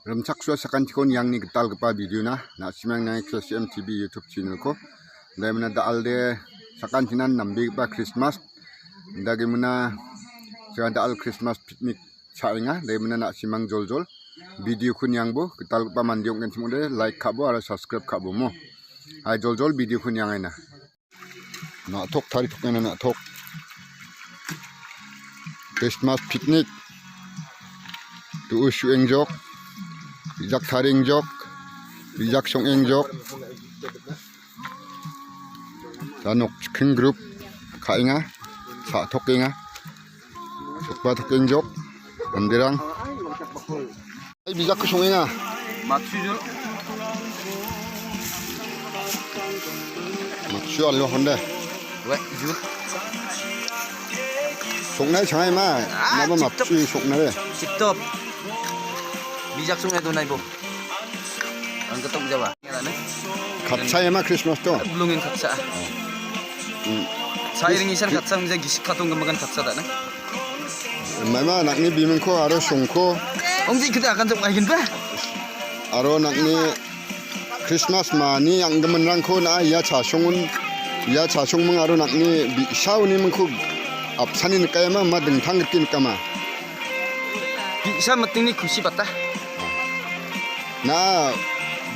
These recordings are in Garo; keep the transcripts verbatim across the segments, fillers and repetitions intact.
Rimchaksoa sakantikon iangni gitalgipa video-na, na·simang nai K C M T V YouTube channel-ko. Dai mina da·alde sakantinan nambegipa Christmas. Dagi mina sian da·al Christmas picnic cha·enga. Dai mina na·simang joljol video-ko niangbo, gitalgipa mande ong·genchim ong·ode, like ka·bo aro subscribe ka·bo mo. Hai joljol video-ko niangaina. Na·tok taritokna na·tok. Christmas picnic. Du·o su·engjok. Bijak taringjok. Bijak song·engjok. Da nokchikking group ka·enga. Sa·tokenga. Sokba tokengjok manderang. Ai, bijakko songenga. Matsu jul. Matsu alo honde. We, jul. Soknai sangai ma. Ah, naba tip top. Matsu soknai. Tip top. Bijak songnai donai bo. Ang ketok jaba. Katsa ema Christmas to. Belum yang katsa. Hmm. Saya ring isan katsa, misalnya gisik katong gemakan katsa tak, nah? Mama, nangni bimingko aro songko. Ong di kita akan sok lagi, bah. Aro nangni Christmas mani anggiminrangko na ia chasongun, ia chasongming aro nangni bi·sa unimingko apsani nikayama, ma dingtang gittin nikama. Bi·sa mitingni kusi bata. Na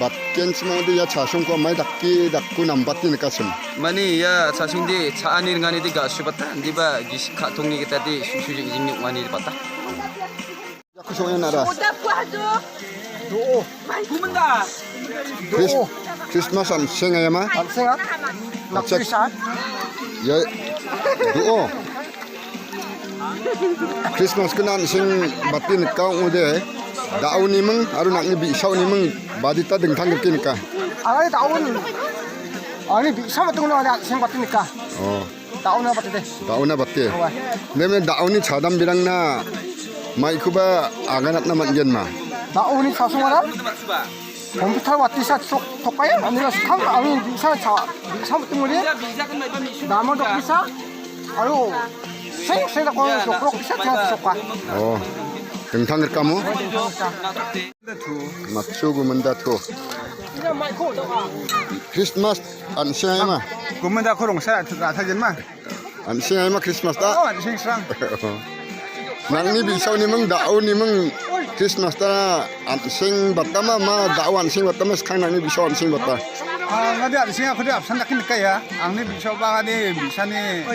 batgen simangde ia chasongko mai dakki dakku nambati nikasim. Mani ia chasongde cha·ani ringanide ga·subata, indiba gisik ka·tongni gitade su·su jing·jingni ong·ani bata. Jakku song·e nara. Chris-, Christmas an·seng ayama? An·senga? Nak-, ya, do·o. Christmas kena an·seng bati nika ong·ode, da·oniming aro nang·ni bi·saoniming badita dingtang grike nika. Angni da·on, angni bi·sa matongna angni an·seng bati nika. Oh. Da·ona bati de. Da·ona bati. Awa. Neme da·oni chadambirangna maikoba aganatna man·genma. Da·oni chasongara. Kompiutar watisa chok-, tokaya, ani skang, ani bisa cha, bisa betul dia. Dama dok bisa. Ayo, seng, seng dok, dok, dok bisa cha soka. Oh, dingtang rikamo? Matsu gumenda to. Christmas an·seng ayama? Gumenda ko rongsa rasa jenma. An·seng ayama Christmas ta? Oh, an·seng srang. Nangni bi·saoniming da·oniming Christmas ta an·seng batama, ma da·o an·seng batama, skang nangni bi·sao an·seng bata? Ah, ngade an·seng ako de apsan dakin nikaya. Angni bi·saoba ngade bi·sani.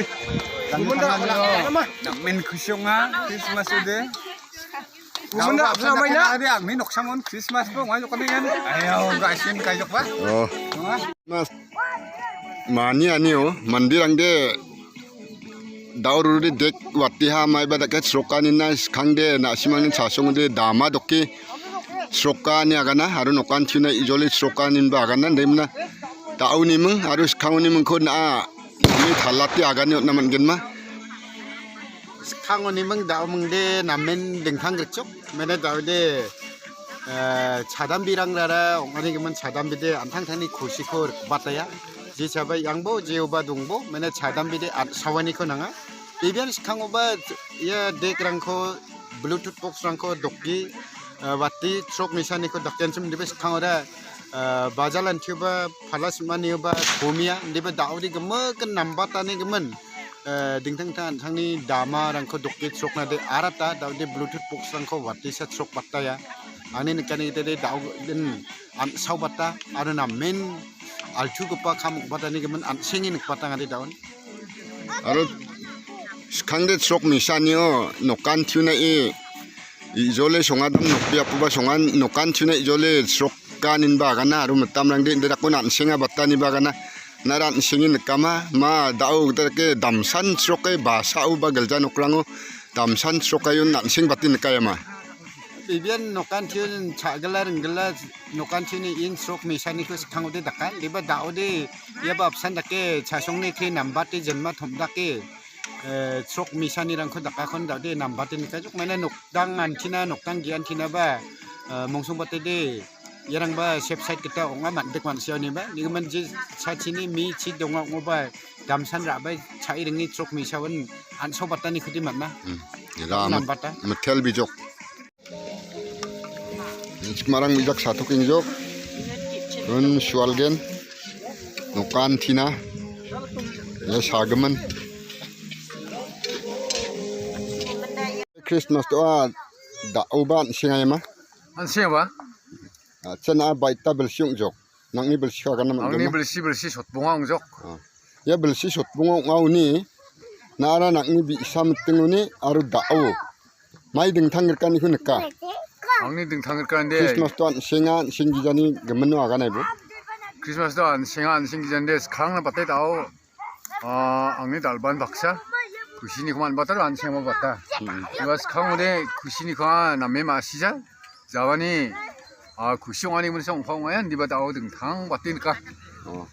Namen kusionga Christmas ode. Gumenda apsan maina. Ari angni noksamon Christmas bo ngai jokani kan. Ayo, gasin kai jokba. Oh. Mas. Mani anio, mandirangde daururi dek watiha maiba dake srokanina skangde na·simangni chasongde dama doke srokani agana, aro nokan tina ijoli srokaninba agana, demna da·oniming aro skangonimingko na·a name talate agani on·na man·genma. Skangoniming da·omingde namen dingtang grikchok. Mene da·ode, eh, chadambirangrara ong·ani gimin chadambide an·tangtangni kusiko rikbataya. Jechaba iangbo, jeoba dongbo, mene chadambide an·sawaniko nanga. Bibian skangoba ia dekrangko, Bluetooth boxrangko doki, eh, wati chrok nisaniko dakenchim dibe skangora, eh, bajalantiuba, pala simanioba, komia, dibe da·ode gimikin nambatani gimin. Eh, dingtang dingtang an·tangni damarangko doke chrokna de arata, da·ode Bluetooth boxrangko watisa chrokbataya. Angni nikani gita de da·o den an·saobata, aro namen altugipa kam ong·batani gimin an·senge nikbatangade da·on. Aro skangde chrok nisanio nokan tiuna i Ijole songadam nokbiapoba songan nokan chuna ijole srokaninba agana aro mitamrangde inde dakon an·senga bataniba agana. Nara an·sengi nikama, ma da·o gita dake damsan sroke basao ba gilja nokrango damsan srokayon an·seng bate nikayama. Bibian nokan tiun chagila ringgila nokan tiuni in srok misaniko skangode dakan, diba da·ode iaba apsan dake chasongni kri nambate jenma tomdake. Eh, chrok misanirangko dakakon da·ode nambate nikajok, mane nokdang antina, nokdang ge·antinaba, eh, mongsongbate de, iarangba safe side gita ong·a, man·dik man·siaoniba. Nigimin je chachini mi chi donga ong·oba, damsan ra·bai cha·e ringe chrok misaon an·saobataniko de man·a. Hmm. Ira nambata. Mitel bijok. Chikmarang bijak satokengjok. Kun sualgen. Nokan tina. Ya sagemen. Christmas doa da uban singaima. An·seng ba? Acha na baita bilsi ong·jok. Nang·ni bilsi ka ganna Angni man·joma. Bilsi bilsi sotbonga ong·jok. Ah. Ia bilsi sotbonga ong·aoni nara nang·ni bi·sa mitingoni aro da·o. Mai dingtang rikani ko nika. Angni dingtang rikande. Christmas to an·senga an·seng gijani gimino aganai bo. Christmas to an·senga an·seng gijande skrangna bate da·o. Ah, angni dalban baksa. Kusini ko man bata an·senga bata. Hmm. Iba skrangode kusini ko name ma·sija. Jawani, ah, kusi ong·ani mani sa ong·pa ong·ayan diba da·o dingtang bate nika. Oh.